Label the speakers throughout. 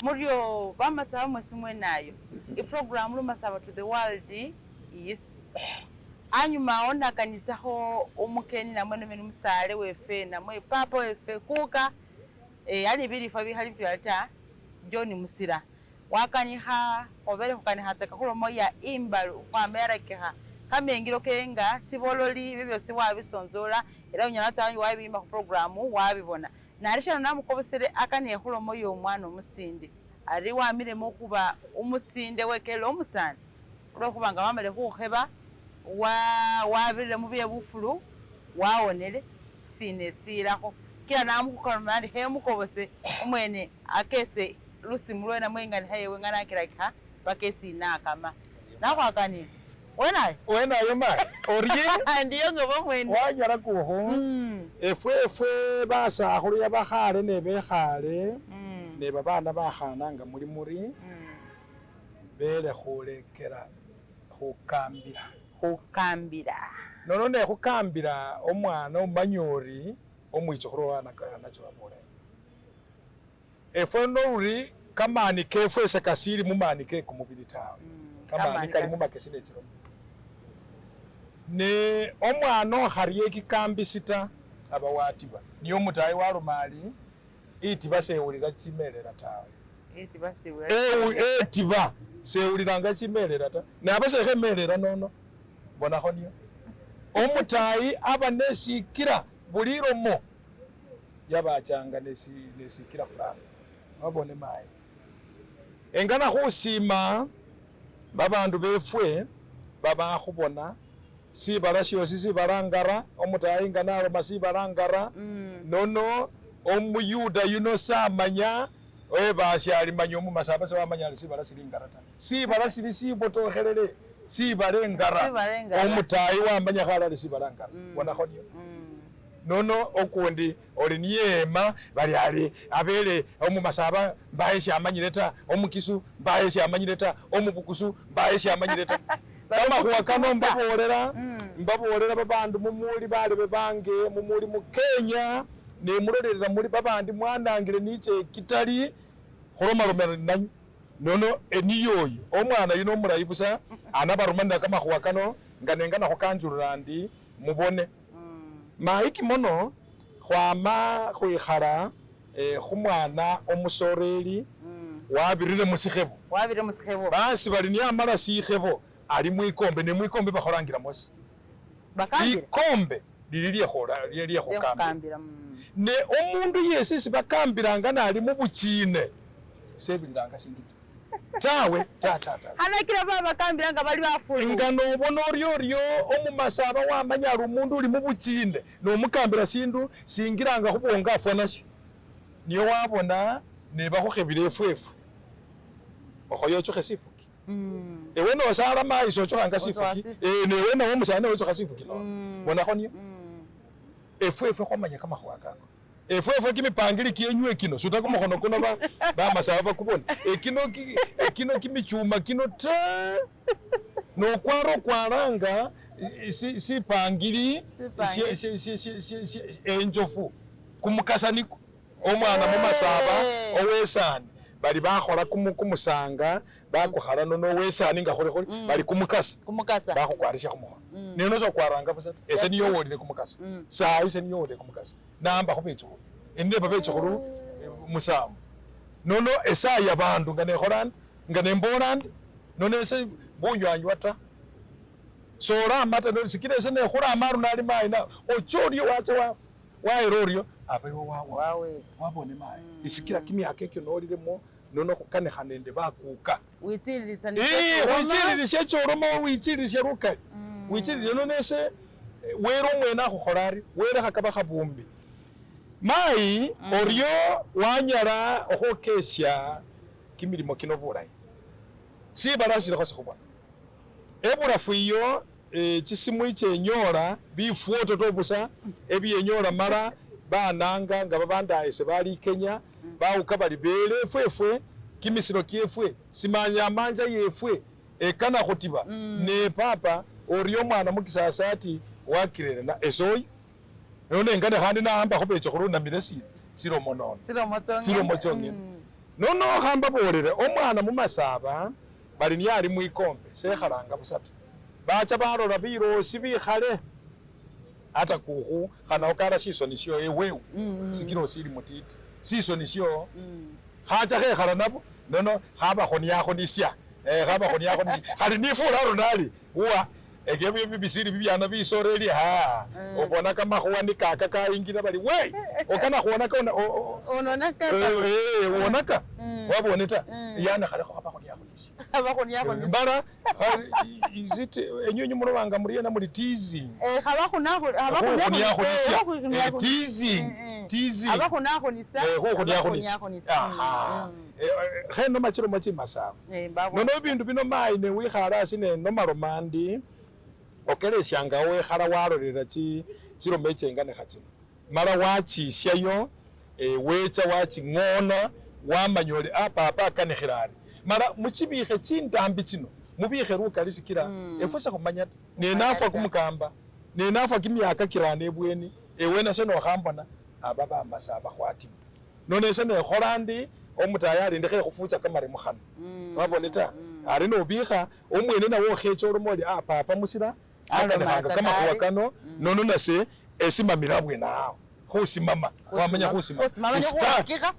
Speaker 1: Muryo bamasaba mwesi mwenayo iprogram Lumasaba to the world yes. Anyuma awo nakanisakho omukeni namwe nomene omusale wefe namwe papa wefe kuka ali bilifwa bikhali bitwela ta John Musila wakanikha khubele khukanikhatsaka khulomo ya imbalu khukhwama yarakikha kamengilo kenga tsibololi ebyo byosi wabisonzola ela onyala watsa wabimba khuprogram wabibona. Nali shano namukobosele akaniye khulomo ya omwana omusinde ari wamilemo khuba omusinde wekele omusani khulwekhuba nga wamale khukheba wabirire mubye bufulu wawonele sine silakho kila namukhukaloma andi khemukobose omwene akese lusimu lwe namwe inganikha yewe nga nakirakikha paka esi nakama. Nakhwakanile wenayo?
Speaker 2: Wenayo mayi orye?
Speaker 1: Ndiyo nga bomwene.
Speaker 2: Wanyala kukhu efwe efwe basakhulu yabakhale ne bekhale ne babana bakhana nga muli muri bele khulekela khukambila.
Speaker 1: Khukambila.
Speaker 2: Nono ne khukambila omwana omanye ori omwichukhulu anachowa bulayi. Efwe noluri kamani kefwe sekasili mumani ke kumubili tawe. Kamani kali mumakesi ne chilomo. Ne omwana okharye ekikambisi ta aba watiba. Niyo omutayi waloma ali itiba sewulila chimelela tawe.
Speaker 1: Itiba sewulila.
Speaker 2: Etiba sewulilanga chimelela ta. Ne aba sekhemelela nono. Bonakho niyo. Omutayi aba nesikila bulilomo yabachanga nesikila fulani. Wabone mayi. Engana khusima babandu befwe babakhubona sibala syosi sibalangara omutayi nga naloma sibalangara nono omuyuda yuno samanya webasya alimanya omumasaba sewamanya ali sibala sili ngara ta. Sibala sili sibotokhelele sibala engara. Omutayi wamanya khala ali sibala ngara. Bonakho niyo. Nono okundi oli niyema bali ali abele omumasaba mbaye syamanyile ta, omukisu mbaye syamanyile ta, omubukusu mbaye syamanyile ta. Kamakhuwa kano mbabolela mbabolela babandu mumuli balebe bange mumuli mu Kenya nemulolelela muli babandi mwanangile niche kitali khulomalomela nanyu. Nono eniyoyo omwana yuno omulayi busa anabarumanila kamakhuwa kano nga nengana khukanjulula ndi mubone. Mayi kimono khwama khwikhala khumwana omusoreli wabirire musikhebo.
Speaker 1: Wabirire musikhebo.
Speaker 2: Basi bali niyamala sikhebo ali mwikombe ne mwikombe bakholangila mosi. Likombe lili lyekhukambila. Ne omundu yesi sibakambilanga nali mubuchine sebililanga sindu tawe ta ta ta.
Speaker 1: Hanakila babakambila bali bafulu.
Speaker 2: Nga nobona oryo oryo omumasaba wamanya ali omundu uli mubuchine nomukambila sindu singilanga khubwongo afwa nasyo. Niyo wabona nebakhukhebile efwefwe okhoya ochukhe sifuki. Ewe nosala mayi sochukhanga sifuki. Newe nawe omusani ochukha sifuki no. Bonakho niyo. Efwefwe khwamanya kamakhuwa kako. Efwefwe kimipangili kienywe kino suta kumukhono kuno bamasaba bakubone. Ekino kimichuma kino ta. Nokwara okwaranga sipangili enjofu kumukasa niko. Omwana mumasaba owesani bali bakhola kumusanga bakukhala nono owesani nga khuli khuli bali kumukasa. Bakhukwarisha khumukhono. Neno sokwaranga busa ta. Ese niyo owolile kumukasa. Saa ese niyo owolile kumukasa. Namba khubechukhulu. Ende babechukhulu musambu. Nono esaya bandu nga nekhola nga nembola ndi nono ese bunywanywa ta. Sola amata no sikile ese nekhula amaru nali mayi na ochorio wacha waera oryo abewe wawa. Wabone mayi. Isikila kimyaka ekyo nolilemo nono khukanikha nende bakuka.
Speaker 1: Wichililisa
Speaker 2: wichililisya cholomo wichililisya lukali. Wichililisya nono ese were omwene akhukhola ari were khakaba khabumbi. Mayi oryo wanyala okhwokesya kimilimo kino bulayi. Sibala silikho sikhubona. Ebulafu iyo chisimu ichenyola bifwototo busa ebyenyola mala bananga nga babandayese bali Kenya bawuka bali bele efwefwe kimisilo kyefwe simanya manja yefwe ekana khutiba ne papa oryo omwana mukisasa ati wakirere na esoyi. None ngane khandi naamba khubecha khulunamile sina. Tsilomo nono.
Speaker 1: Tsilomo tsongene.
Speaker 2: Tsilomo tsongene. Nono khambabolele omwana mumasaba bali niye ali mwikombe sekhalanga busa ta. Bacha balola bilosi bikhale ata kukhu khana okara shisoni sho ewewe sikila osili mutiti sisoni sho khacha khekhala nabo nono khabakhoniakhonisya khabakhoniakhonisya khali nifura arunali uwa ebyo bisili bibyana bisoreli haa obona kamakhuwa nikaka kayingila bali wei okana khuwonaka
Speaker 1: Ononaka
Speaker 2: wonaka wabone ta yani khalekho khabakhoniakhonisya
Speaker 1: Khabakhoniakhonisya.
Speaker 2: mbala is it enywenyu mulobanga muriena muli teasing
Speaker 1: Khabakhuniakhonisya.
Speaker 2: Teasing teasing
Speaker 1: Abakhuniakhonisya.
Speaker 2: Khukhuniakhonisya. Aha. Khenoma chilomo chimasaba nono bindu bino mayi newikhala asi nenomaloma ndi okelesyanga wekhala walolela chilomo echenganekha chino mala wachisyayo wecha waching'ona wamanya oli papa akanikhila ari mala muchibikhe chindambi chino mubikhe lukali sikila efwe sekhumanya ta nenafwa kumukamba nenafwa kimyaka kirano ebweni ewe nase nokhambona aba bamasaba khwatima nono ese nekhola ndi omutayi ali ndi khekhufucha kamari mukhano wabone ta ari nobikha omwene nawe okhecha oloma oli papa musila akanikhanga kamakhuwa kano nono nase esimamila abwene awo khusimama wamanya khusimama
Speaker 1: Khusimama
Speaker 2: To start.
Speaker 1: nikhurakikha.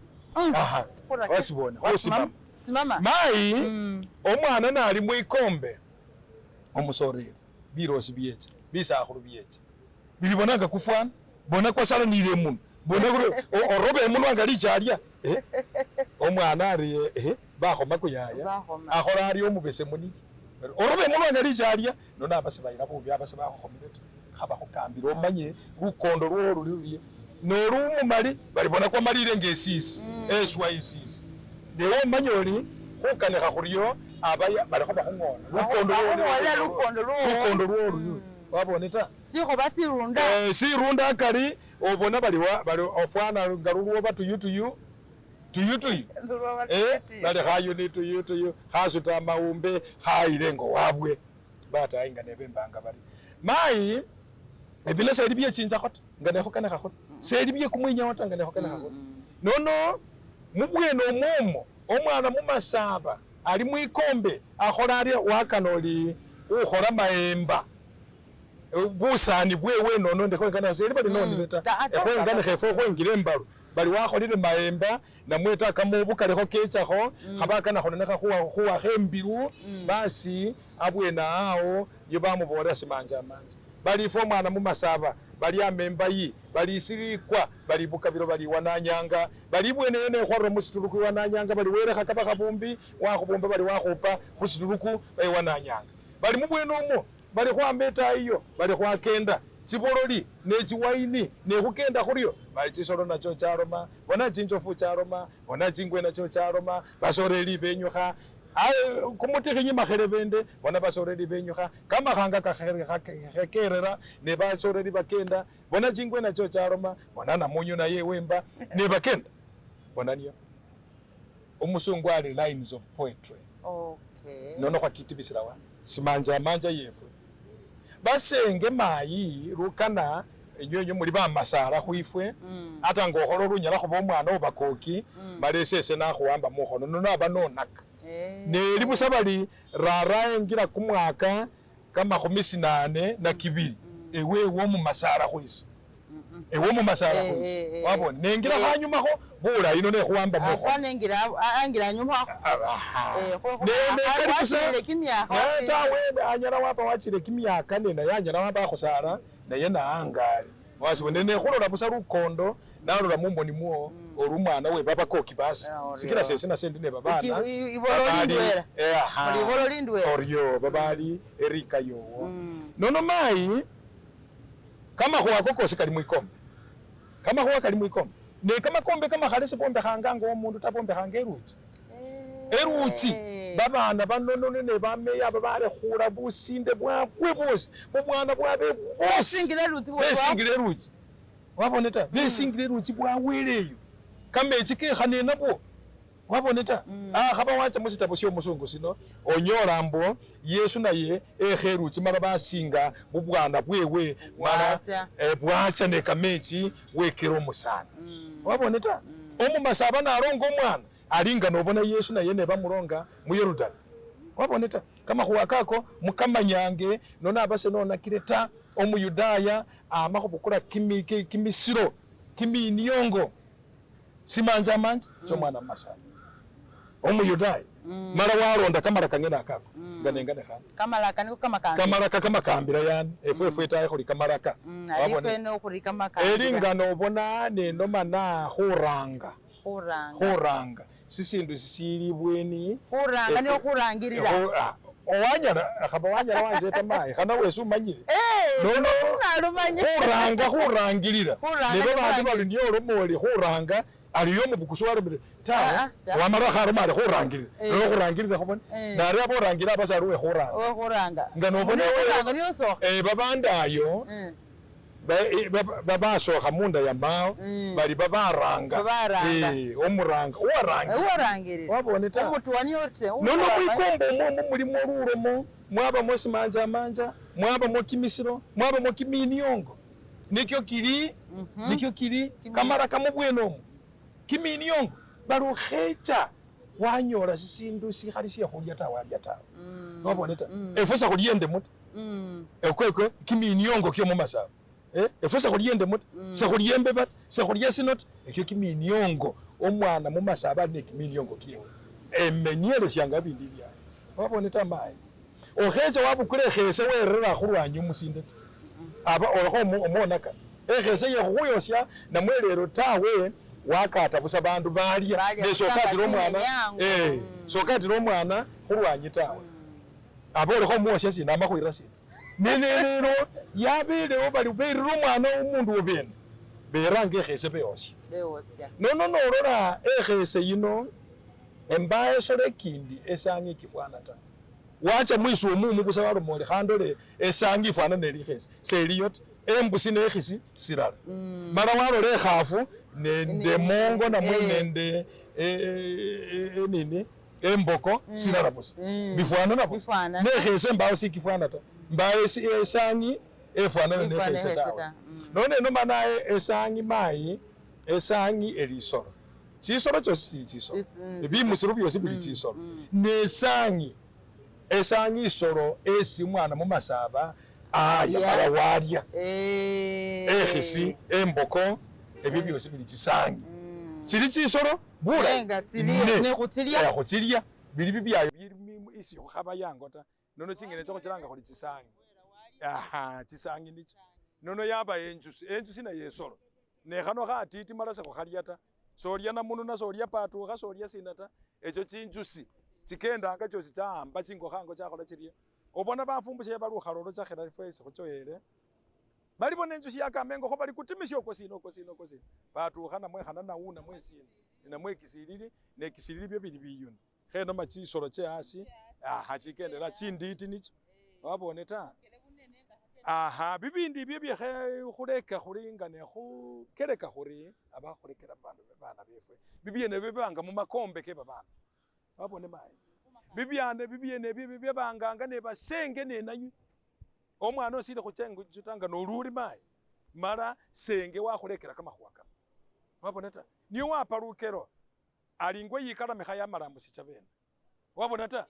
Speaker 2: Aha, wasibone khusimama
Speaker 1: Simama.
Speaker 2: mayi omwana nali mwikombe omusoreri bilosi byecha bisakhulu byecha bilibonanga kufwana bona kwasalanile emunwa bona oroba emunwa nga lichalya omwana ari bakhoma kuyaya
Speaker 1: Bakhoma.
Speaker 2: akhola ari omubesemu niye oroba emunwa nga lichalya nono abase bayila bubi abase bakhukhomile ta khabakhukambila omanye lukondo lwowo luli lurye noli umumali balibona kwamalile nga esisi eswa esisi newe omanya oli khukanikha khuryo abaya balikho bakhung'ona lukondo
Speaker 1: Bakhung'ola lukondo lwowo.
Speaker 2: lukondo lwowo luyu wabone ta
Speaker 1: Sikhoba sirunda.
Speaker 2: Sirunda akari obona bali bali ofwana nga lulwoba tuyutuyu tuyutuyu bali khayuni tuyutuyu khasuta amawumbe khayile ngo wabwe batayi nga nebembanga bari mayi ebino seli byechinjakho ta nga nekhukanekhakho ta seli byekumwinyawo ta nga nekhukanekhakho ta nono mubwene omwomwo omwana mumasaba ali mwikombe akhola arya wakana oli ukhola maemba busani bwewe nono ndikhoengana seli bali nonile ta ekhwenganikha efwe khwengile embalu bali wakholile maemba namwe ta kamobu kalikho kechakho khabakana khononekha khuwakho embilu basi abwene awo iyo bamubolela simanja manja bali ifwe omwana mumasaba bali amembayi bali isilikwa bali bukabilo bali wananyanga bali ibweneyo nekhwarura musituluku iwananyanga bali welekha kaba khabumbi wakhubumba bali wakhupa khusituluku baiwananyanga bali mubwene omwo bali khwamba etayiyo bali khwakenda chibololi nechiwaini nekhukenda khuryo bali chisolo nacho chaloma bona chinchofu chaloma bona chingwe nacho chaloma basoreli benyukha kumutikhinyi makhelebende bona basoreli benyukha kamakhanga kakhekerera nebasoreli bakenda bona chingwe nacho chaloma bona namunyu naye wemba nebakenda bona niyo omusungu ali lines of poetry.
Speaker 1: Okay.
Speaker 2: Nono khwakitibisila wa simanja manja yefwe basenge mayi lukana enywenyu muli bamasala khwifwe ata ngokhola olunyala khuba omwana obakoki mala esese nakhuwamba mukhono nono aba nonaka neli busa bali rara engila kumwaka kamakhumi sinane na kibili ewewe omumasala khwisi ewe omumasala khwisi wabona nengila khanyumakho bulayi nono ekhuwamba mukhono
Speaker 1: Afwana engira angira anyuma.
Speaker 2: Nekali
Speaker 1: Kimyaka.
Speaker 2: tawe anyala waba wachile kimyaka nenaye anyala waba akhusala naye naangale wasibone nekhulola busa lukondo nalola mumoni mwo oli umwana we babakoki basi sikila sesi nase ndi nebabana
Speaker 1: Ibolo lindwela. Ibolo lindwela.
Speaker 2: oryo babali erika yowo nono mayi kamakhuwa ako kosi kali mwikombe kamakhuwa kali mwikombe ne kamakombe kamakhale sibombekhanga nga omundu ta bombekhanga eruchi eruchi babana banono ne bameya aba balekhula businde bwabwe bwosi bubwana bwabe bwosi
Speaker 1: Besingile eruchi bwa.
Speaker 2: besingile eruchi wabone ta besingile eruchi bwaweleyo kamechi kekha nenabwo Wabone ta akhaba wacha musitabo sya omusungu sino onyola mbo Yesu naye ekha eluchi mala basinga bubwana bwewe mala bwacha ne kamechi wekela omusani. Wabone ta omumasaba nalonga omwana ali nga nobona Yesu naye nebamulonga mu Yorudani. Wabone ta kamakhuwa kako mukamanyange nono aba senonakile ta omuyudaya ama khubukula kimisilo kiminiongo simanja manja chomwana mumasaba omuyudaya mala walonda kamala kangene akako nganengane khandi
Speaker 1: kamalaka niko kamakambira
Speaker 2: kamalaka kamakambira yani efwe etaye khuli kamalaka eli nga nobona nenomana khuranga khuranga sisindu sisili bweni
Speaker 1: khuranga nio khurangirira
Speaker 2: owanyala khaba wanyala wanjeta mayi khana wesi umanyile nono khuranga khurangilila ne babandu bali niyo oloma oli khuranga aliyo omubukusi walomile tawe wamala kharoma ali khurangilila nono khurangilila khubona nari aba orangila aba sali wekhuranga nga nobona babandu ayo babasokha munda ya mao bali babaranga omuranga uwarangilila wabone ta nono mwikomba omwo mulimo lulomo mwabamo simanja manja mwabamo kimisilo mwabamo kiminiongo nikyo kili nikyo kili kamara kamubwene omwo kiminiongo balukhecha wanyola sisindu sikhali syekhulya ta walya tawe wabone ta efwe sekhulya endemo ta ekwekwe kiminiongo kyo mumasaba efwe sekhulya endemo ta sekhulya embeba ta sekhulya sino ta ekyo kiminiongo omwana mumasaba ali nekiminiongo kyewe emenyelesyanga bindi byaye wabone ta mayi okhecha wabukula ekhese werera khulwanyi omusinde ta aba olakho omwonaka ekhese yekhukhuyosya namwe lero tawe wakata busa bandu balya nesokatila omwana sokatila omwana khulwanyi tawe aba olikho omwosya sina ama khwira sina nelelo yabelewo bali berire omwana omundu wobene beranga ekhese beosya nono nolola ekhese yino embaye esolo ekindi esangi ekifwana ta wacha mwisu omumu busa waloma oli khandole esangi ifwana nelikhese seliyo ta embusi nekhisi silala mala walola ekhafu nende mongo namwe nende nini emboko silala busa bifwanana busa nekhese mbawo sikifwana ta mbawo esangi efwanana nekhese tawe nono enoma naye esangi mayi esangi elisolo chisolo chosi chili chisolo bimusilo byosi bili chisolo nesangi esangi isolo esi mwana mumasaba aya mala walya ekhisi emboko ebyo byosi bili chisangi chili chisolo bulayi khuchilya bili bibyayo isi khukhaba yango ta nono chingene chokhuchilanga khuli chisangi aha chisangi nicho nono yaba enjusi enjusi naye esolo nekhano khatiti mala sekhukhalya ta solya namununa solya patukha solya sina ta echo chinjusi chikendanga chosi chahamba chingokhango chakhola chirye obona bafumbusya balukhalo chakhela fwesi khuchoyele balibona enjusi yakamba engokho bali kutimisya okwo sina okwo sina okwo sina patukha namwe khana nawu namwe sina namwe kisilili nekisilili byo bili biyuni khenoma chisolo che asi aha chikendela chinditi nicho wabone ta aha bibindi ibyo byekhe khuleka khuli nga nekhukeleka khuri aba khulekela babana befwe bibyene bibanga mumakombe ke babana wabone mayi bibyane bibyene byebanganga nebasenge nenanywe omwana osile khuchenga tanga noluli mayi mala senge wakhulekela kamakhuwa kano wabona ta niyo wapa lukelo alingwe yikalamikha yamala musicha bene wabona ta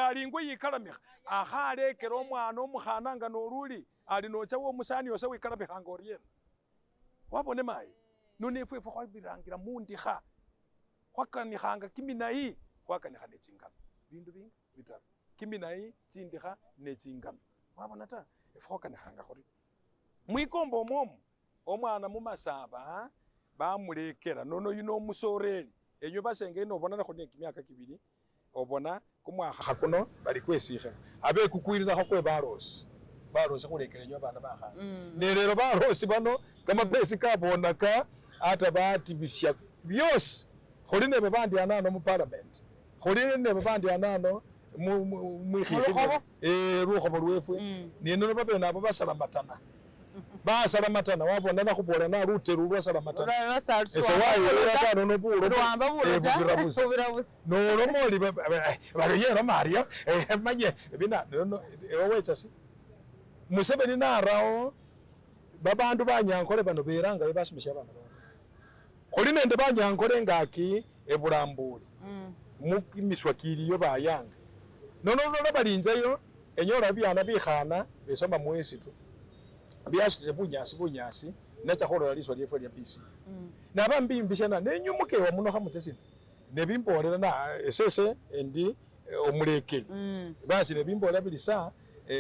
Speaker 2: alingwe yikalamikha akhalekela omwana omukhana nga noluli ali nocha womusani ose wikalamikhanga oriena wabone mayi nono efwe khwabirangira mundikha khwakanikhanga kiminayi khwakanikha nechingano bindu bingi bitaru kiminayi chindikha nechingano wabona ta efwe khwakanikhanga khuri mwikomba omwomo omwana mumasaba bamulekela nono yuno omusoreli enywe basenge nobona khuli kimyaka kibili obona kumwakha kuno bali kwesikhela abe kukwililakho kwe balosi balosi khulekela enywe abana bakhana nelelo balosi bano kamapesi kabonaka ata batibisya byosi khuli ne babandi anano mu parliament khuli ne babandi anano mwikhifi lukhobo lwefwe nenono babene abo basalamatana Basalamatana wabona nakhubola naluteru lwasalamatana ese wayolera ta nono bulo bubira busa noloma oli bali yeloma aryo manye bina nono ewe wecha si Museveni narawo babandu banyankole bano beranga bebasomesya abana babwe khuli nende banyankole ngaki ebulambuli mukimiswa kiliyo bayanga nono lola balinjayo enyola bibyana bikhana besoma muesitu byasutile bunyasi bunyasi nacha khulola liswa lyefwe lya BCE naba mbimbisha nenyumukewa muno khamucha sino nebimbolela na esese endi omulekeli basi nebimbolela bili saa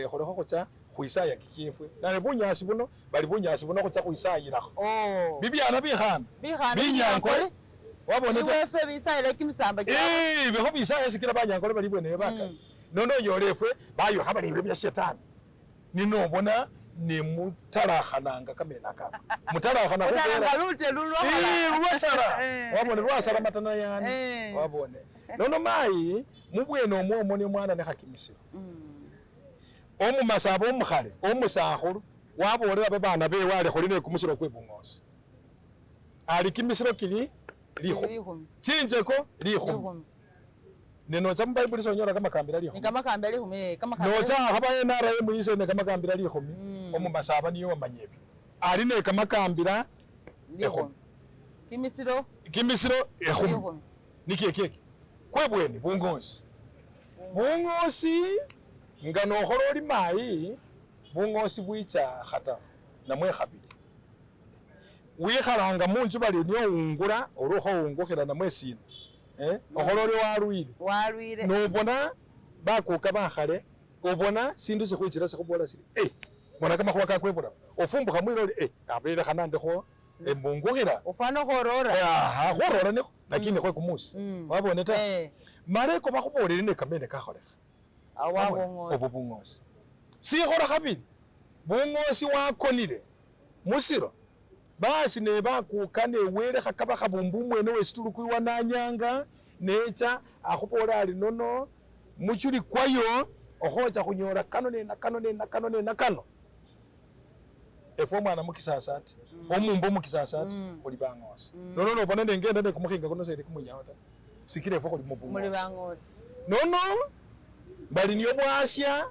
Speaker 2: khulekho khucha khwisaya kikyefwe nane bunyasi buno bali bunyasi buno khucha khwisayilakho bibyana bikhana binyankole wabone
Speaker 1: iwefwe bisayila kimisamba
Speaker 2: kyabwe bikho bisaya sikila banyankole bali bwene bakali nono onyola efwe bayokha bali ebyo bya shetani ninobona nemutalakhananga kamene akako mutalakhana lwasala wabone lwasala matana yani wabone nono mayi mubwene omwo ni omwana nekhakimisilo omumasaba omukhale omusakhulu wabolela babana bewe ali khuli nekumusilo kwe bung'osi ali kimisilo kili likhumi chinjeko likhumi nenocha mubaibuli sonyola kamakambila likhumi nocha akhaba NRM yise ne kamakambila likhumi omumasaba niyo wamanya ebyo ali ne kamakambila ekhumi kimisilo ekhumi nikyekeke kwebweni bung'osi bung'osi nga nokhola oli mayi bung'osi bwicha khataru namwe khabili wikhalanga munju bali niyo ungula oli khowungukhila namwe sina okhola oli walwile nobona bakuka bakhale obona sindu sikhwichila sikhubola sili bona kamakhuwa kakwebulafu ofumbukha mwila oli abele khanandekho embungukhila
Speaker 1: ofana khorora
Speaker 2: khorora nikho lakini khwe kumusi wabone ta maleko bakhubolele ne kamene kakholekha obwo bung'osi sikhola khabili bung'osi wakonile musilo basi nebakuka newelekha kaba khabumbu mwene wesituluku wananyanga necha akhubola ali nono muchuli kwayo okhocha khunyola kano nena kano nena kano nena kano efwe omwana mukisasa ati omumba omukisasa ati khuli bang'osi nono nobona nengenda nekumukhinga kuno seli kumunyawo ta sikila efwe khuli mubung'osi nono bali niyo bwasya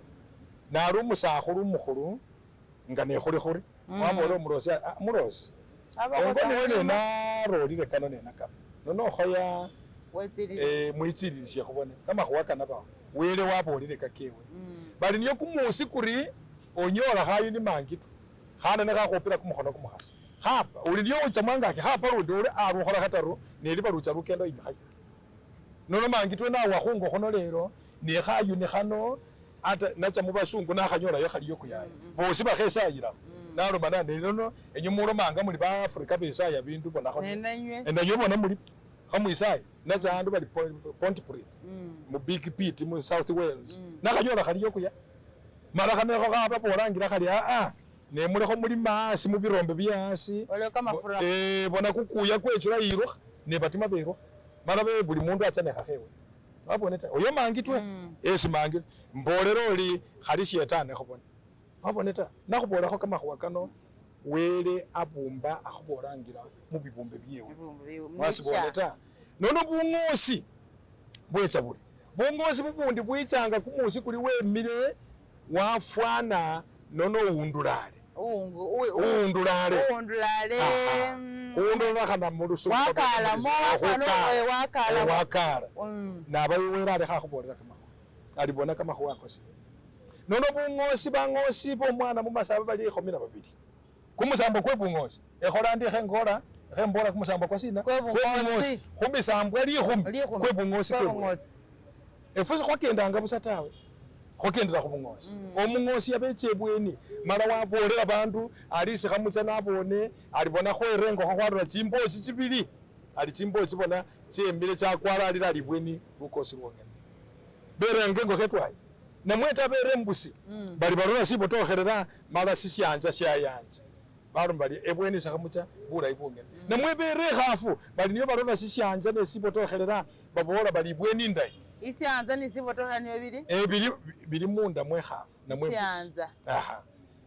Speaker 2: nali omusakhulu omukhulu nga nekhuli khuri wabola omulosi mulosi engo niwe nenarolile kano nena kano nono okhoya mwichililisye khubone kamakhuwa kanabawo wele wabolile kakewe bali niyo kumusi kuri onyola khayuni mangi tu khana nekhakhupila kumukhono kumukhasi khapa uli niyo ucha mwangaki khapa lundi uli arukhola khataru neliba lucha lukendo inyukhayo nono mangi tu nawa khungo khono lelo nekhayuni khano ata nacha mubasungu nakhanyolayo khaliyo kuyayo bosi bakhesayilakho naloma nandi nono enyu mulomanga muli ba Africa besaya bindu bonakho enanywe bona muli khamwisaya nacha andu bali Pontypridd mu Big Pit mu South Wales nakhanyola khaliyo kuya mala khanekho khababolangila khali nemulekho mulima asi mubirombe byasi bona kukuya kwechula yirukha nebatima berukha mala buli mundu acha nekhakhewe wabone ta oyo mangi twe esi mangi mbolera oli khali shetani khubona wabone ta nakhubolakho kamakhuwa kano wele abumba akhubolangila mubibumbe byewe wasibone ta nono bung'osi bwecha buri bung'osi bubundi bwichanga kumusi kuli wemile wafwana nono uwundulale uwundulale khundulakha mulusuku wakala nabayo alekha khubolera kamakhuwa alibona kamakhuwa ako si nono bung'osi bang'osi bomwana mumasaba bali 12 kumusambo kwe bung'osi ekhola ndi khengola khembola kumusambo kwa sina kwebung'osi khumisambwa likhumi kwebung'osi kwebung'osi efwe sikhwakendanga busa tawe khukendela khubung'osi omung'osi yabeche ebweni mala wabolela bandu ali sikhamucha nabone alibona khwere engokho khwarura chimbochi chibili ali chimbochi bona chemile chakwara alila alibweni lukosi lwongene berenge engokho etwayi namweta bere embusi bali barura sibotokhelela mala sisyanja syayanja baloma bali ebweni sikhamucha bulayi bwongene namwe bere ekhafu bali niyo barura sisyanja nesibotokhelela babola bali ibweni indayi
Speaker 1: Isyanza ni sibotokha niyo bili?
Speaker 2: Bili munda mwekhafu namwe mbusi. Aha.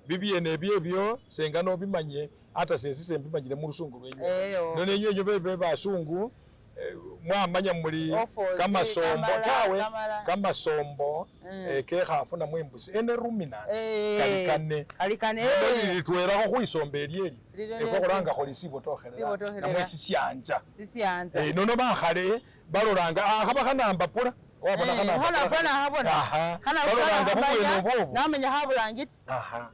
Speaker 2: Bibyene ebyo ebyo senga nobimanye ata sesi sembimanyile mulusungu lwenywe.
Speaker 1: Eyo.
Speaker 2: Nono enywe enywe bebe basungu mwamanya muli
Speaker 1: Ofozi,
Speaker 2: kamasombo
Speaker 1: kamala,
Speaker 2: tawe
Speaker 1: kamala.
Speaker 2: kamasombo kekhafu namwe imbusi ene ruminant kali kane.
Speaker 1: Kali kane.
Speaker 2: Nono litwelakho khwisomba elyelyo
Speaker 1: Lilele
Speaker 2: efwe khulanga kholi sibotokhelela
Speaker 1: Sibotokhelela.
Speaker 2: namwe sisyanja.
Speaker 1: Sisyanza.
Speaker 2: Nono bakhale balolanga akhaba khanamba pula wabona khanamba
Speaker 1: Khona
Speaker 2: pula.
Speaker 1: fwana khabona.
Speaker 2: Aha.
Speaker 1: Khana
Speaker 2: Balolanga bubwene obwobwo.
Speaker 1: Namenya khabulangiti.
Speaker 2: Aha.